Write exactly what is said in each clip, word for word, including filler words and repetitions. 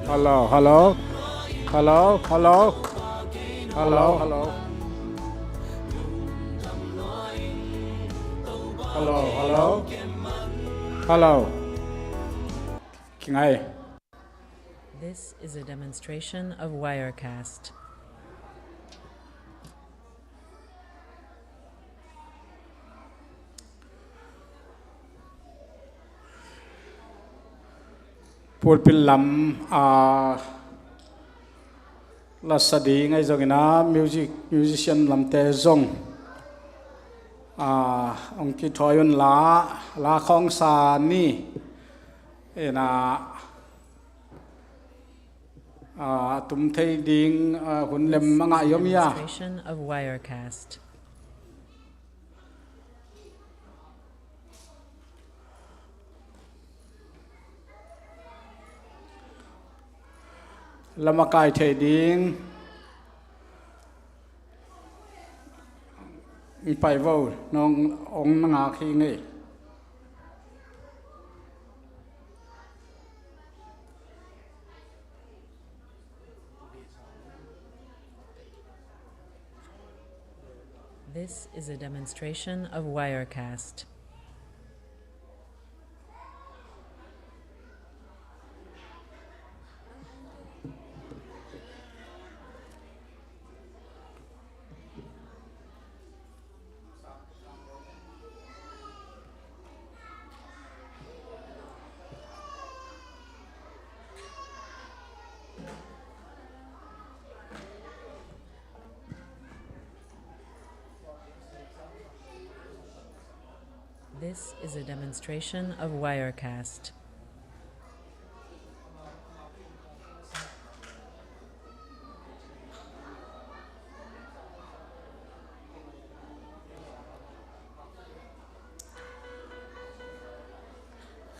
Hello, hello. Hello, hello. Hello, hello. Hello, hello. Hello. Kingai. This is a demonstration of Wirecast. Pulpit lam a lasa ding ahi zongin ah, music, musician lamte zong a hong kithawi un la, la khawng sa ni. Ina, a tum thei ding a hun lem a ngah i om hia? Demonstration of Wirecast. Lam a kai thei ding. Pai vo, nong ong na ngak hi ngei. This is a demonstration of Wirecast. This is a demonstration of Wirecast.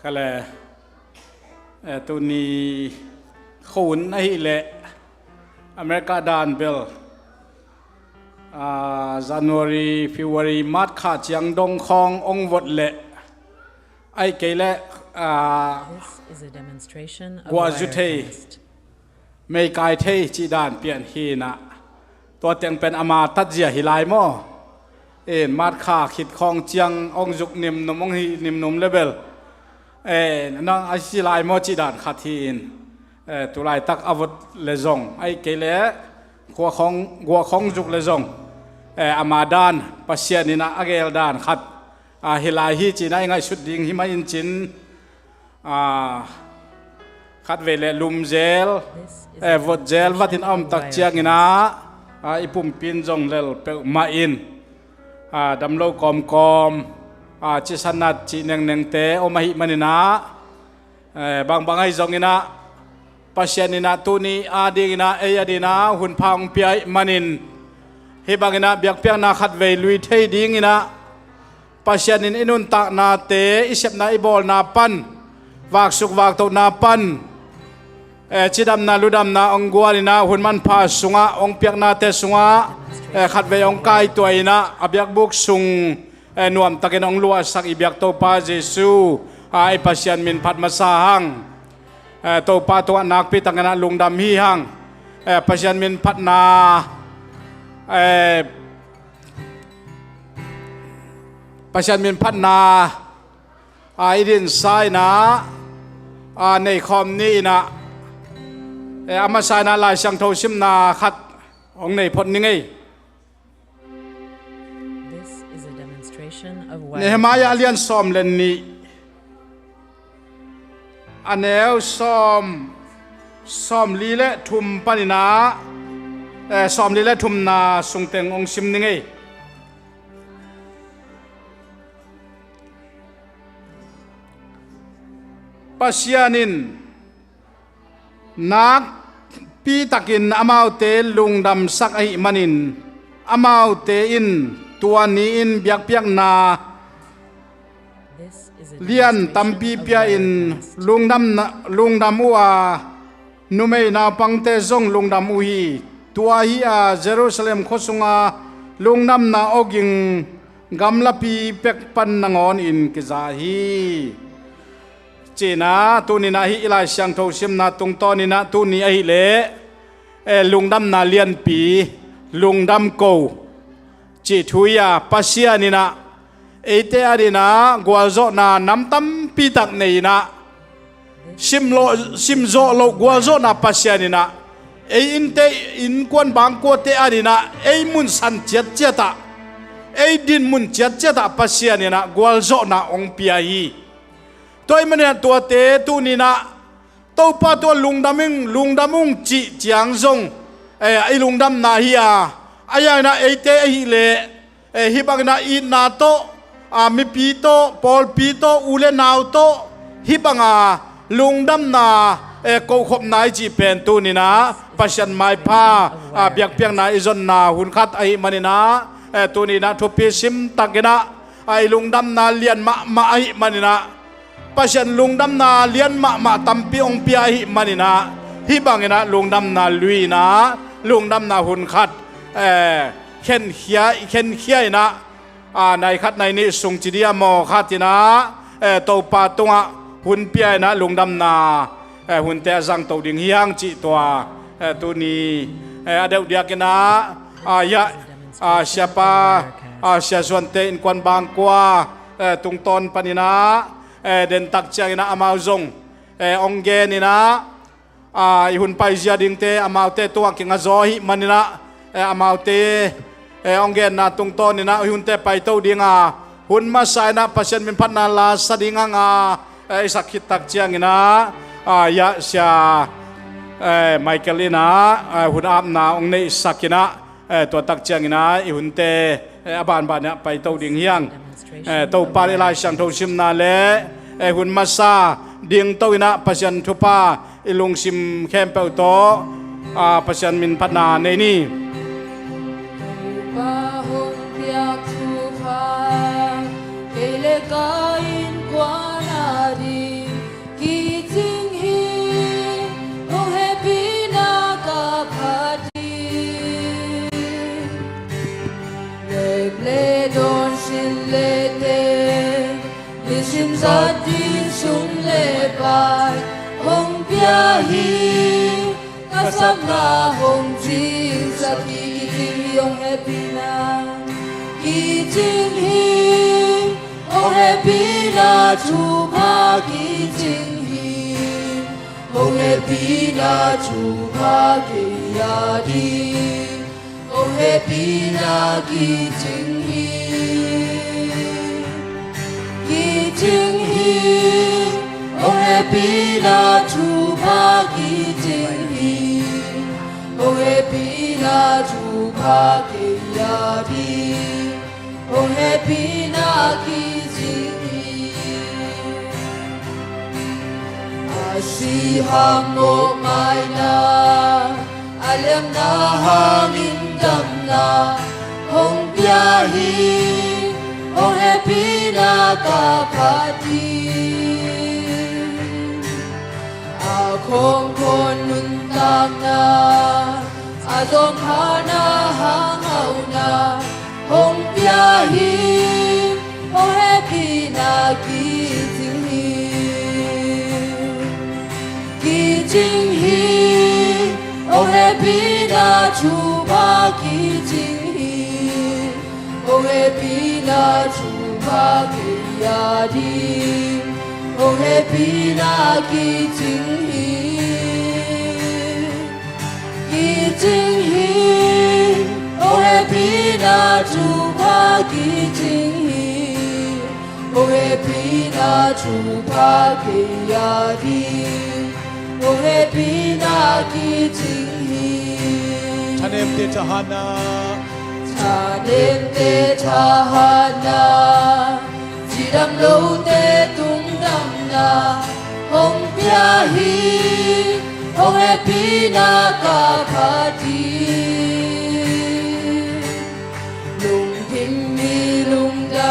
Kha le, eh, tuni khun ahih leh America dan bel, ah, January, February, March kha ciang dong khawng ong vot leh, ahih kei leh, ah, guah zu thei, meikai thei cih dan pian hi na. Tua teng pen ama tatzia hi lai maw? In, March kha khit khawng ciang ong zuk nimnum, ong hih nimnum le bel, eh, nang a si lai maw cih dan khat hi in, eh, tulaitak a vot le zong, ahih kei leh guah khawng, guah khawng zuk le zong, eh, ama dan, Pasian in a geel dan khat, ah, hi lai hi ci na i ngaihsut ding hi mah in cin, ah, khatvei le lum zel, eh, vot zel vat in a om tak ciangin ah, ah, i pumpi in zong lel peuhmah in, ah, dam lo kawmkawm, ah, cisa nat cih nengnengte om ahih manin ah, eh, bangbang ahi zongin ah, Pasian in ah tuni a dingin ah, ei a dingin ah hun pha hong pia ahih manin, hih bangin ah biakpiakna khatvei lui thei dingin ah, Pasian in i nuntaknate, i sepna i bawlna pan, vaksuk vaktohna pan, eh, cidamna ludamna ong guan in ah, hun manpha sungah, ong piaknate sungah, eh, khatvei ong kaituah in ah, a biakbuk sung, eh, nuamtakin ong luahsak i biak Topa Jesu, ah, i Pasian min phat masa hang. Eh, Topa tungah nakpi takin ah lungdam hi hang. Eh, Pasian min phatna, eh, Pasian min phatna, ah, i dinsa in ah, ah, nei khawm ni in ah, eh, a masa in ah Lai Siangtho simna khat hong nei phot ni ngei. This is a demonstration of Nehemiah a lian sawm le nih, a neu sawm, sawmli le thum panin ah, eh, sawmli le thumna sung teng ong sim ni ngei. Pasian in nakpi takin amaute lungdamsak ahih manin, amaute in tua ni-in biakpiakna lian tampi pia-in lungdamna, lungdam uh a, numei naupangte zong lungdam uh hi. Tua hi a, Jerusalem khua sunga lungdamna awging gamlapi pek pan nangawnin kiza hi. Cihna tuninah hih i Lai Siangtho simna tungtawninah tuni ahileh, eh, lungdamna lianpi, lungdam ko cih thu hi-a Pasian inah eite adinah gualzawhna nam tampi tak nei inah, simlawh, simzawh loh gualzawhna Pasian inah ei innte, innkuan bangkuate adinah ei munsan ciatciatah, ei dinmun ciatciatah Pasian inah gualzawhna hong pia hi. Tua ahih maninah tuate tuninah Topa tua lungdam ing, lungdam ung cih ciang zong, eh, i lungdamna hi-a, a yanginah eite ahileh, eh, hih banginah itna tawh, ah, mipi tawh, pawlpi tawh, u le nau tawh hih banga lungdamna, eh, kohkhopna i cih pen tuninah Pasian maipha, ah, biakpiakna i zonna hun khat ahih maninah, eh, tuninah thupi simtakinah, ah, i lungdamna lian mahmah ahih maninah Pasian lungdamna lian mahmah tampi hong pia ahih maninah hih banginah lungdamna luinah lungdamna hun khat, eh, khenkhia, i khenkhia inah, ah, nai khat nai nih sung ci dia maw khatinah, eh, Topa tungah hun pia inah lungdamna, eh, hunte a zangto ding hi hang cih tua, eh, tuni, eh, a deuh diakinah, ah, ya, ah, siapa, ah, Sia Suante innkuan bangkua, eh, tungtawn paninah, eh, dentak cianginah amau zong, eh, hong geninah, ah, i hun paizia dingte amaute tungah kingazaw ahih maninah, eh, amaute, eh, hong genna tungtawninah i hunte paito dinga hun masa inah Pasian minphatna lasa ding hanga, eh, i sak khittak cianginah, ah, ya Sia, eh, Michael inah, eh, hun apna hong neihsakinah, eh, tua tak cianginah i hunte, eh, a banbanah paito ding hi hang. Eh, Topa le Lai Siangtho simna le, eh, hun masa dingto inah Pasian thupha i lungsim khempeuh tawh, ah, Pasian minphatna nei ni. Topa hong piak thupha kei le ka innkuan ading kicing hi. Hong hehpihna ka phat ding, lek le dawn, sin le teh, nisim zat ding sum le pai hong pia hi. Ka sapna hong cingsak hi. Kicing hi, hong hehpihna kicing hi. Hong hehpihna thupha kicing hi. Hong hehpihna thupha kei ading hong hehpihna kicing hi. Kicing hi. Hong hehpihna thupha kicing hi. Hong hehpihna thupha kei ading hong hehpihna kicing hi. A si hang mawhmaina, a liamna hangin damna hong pia hi. Hong hehpihna ka phat ding, a khawngkhawn nuntakna, a zawngkhana hang hauhna hong pia hi. Hong hehpihna kicing hi. Kicing hi. Hong hehpihna thupha kicing hi. Hong hehpihna thupha kei ading hong hehpihna kicing hi. Kicing hi. Hong hehpihna thupha kicing hi. Hong hehpihna thupha kei ading hong hehpihna kicing hi. Thanemte thahatna, thanemte thahatna, cidam lote tungdamna hong pia hi. Hong hehpihna ka phat